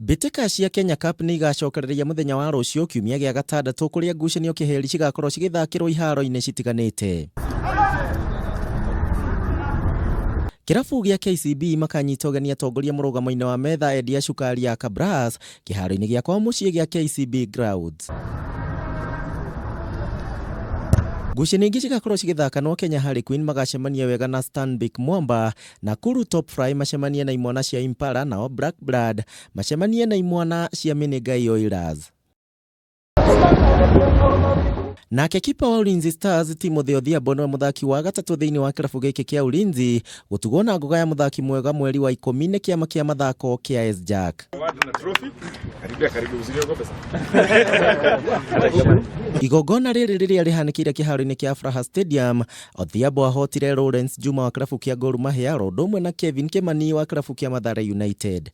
Mbĩtĩka cia Kenya Cup nĩ igacokereria mũthenya wa rũciũ kiumia gĩa gatandatũ kũrĩa ngucanio kĩheri cigakorwo cigĩthakĩrwo iharo-inĩ citiganĩte. Kĩrabu gĩa KCB makanyita ũgeni atongoria mũrũgamo-inĩ wa metha endia cukari ya Kabras kĩharo-inĩ gĩa kwao mũciĩ gĩa KCB Grounds. Ngucanio ingĩ cigakorwo cigĩthakanwo Kenya Harlequin magacemania wega na Stanbic Mwamba, Nakuru Top Fry macemanie na imwana cia Impala nao Black Blood macemanie na imwana cia Menengai Oilers. Nake kipa wa Ulinzi Stars Timothy Odhiambo nĩwe mũthaki wa gatatũ thĩinĩ wa kĩrabu gĩkĩ kĩa Ulinzi gũtugwo na ngoga ya mũthaki mwega mweri wa ikũmi nĩ kĩama kĩa mathako kĩa SJAK. Igongona rĩrĩ rĩrĩa rĩhanĩkĩire kĩharo-inĩ kĩa Afraha Stadium, Odhiambo ahotire Lawrence Juma wa kĩrabu kĩa Gor Mahia oro ũndũ ũmwe na Kevin Kimani wa kĩrabu kĩa Mathare United.